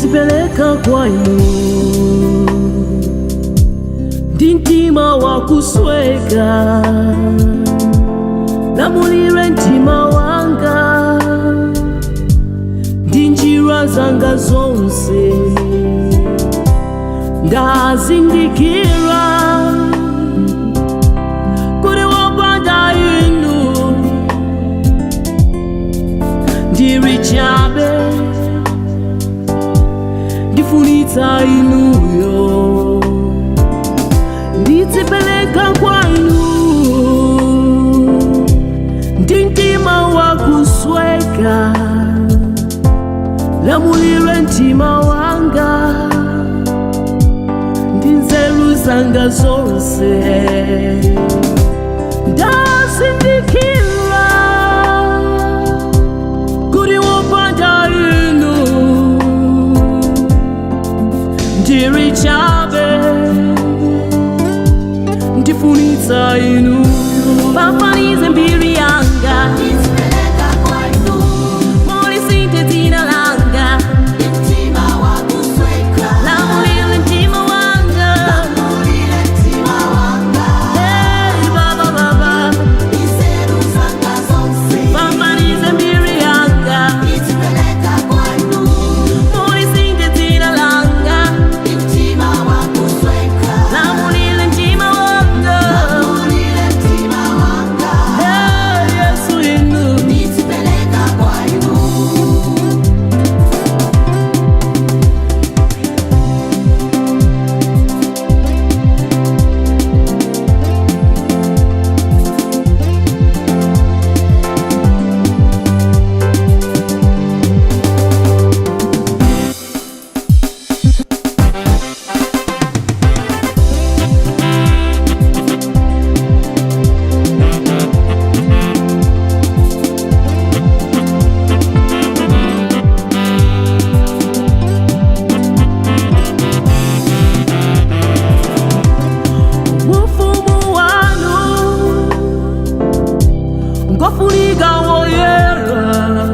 Ndidzipeleka kwa inu ndi mtima wakusweka, lamulire mtima wanga ndi njira zanga zonse. Ndazindikira kuti wopanda inu ndiri chabe, ndifunitsa inuyo. Ndidzipeleka kwa inu ndi mtima wakusweka, lamulire mtima wanga ndi nzeru zanga zonse. Ndazindikira kuti wopanda inu ndiri chabe, ndifunitsa inu. Fafanize mbiri yanga. Ndidzipeleka kwa inu. Mulisinthe dzina langa. Mtima wakusweka. Lamulile mtima wanga. Lamulire mtima wanga. Hey, baba, baba. Nzeru zanga zonse. Fafanize mbiri yanga. Ndidzipeleka kwa inu. Mulisinthe dzina langa. Mtima wakusweka. Lamulile mtima wanga. Lamulire mtima wanga. Hey, Yesu inu. Ndidzipeleka kwa inu. Ufumu wanu ngofunika woyera.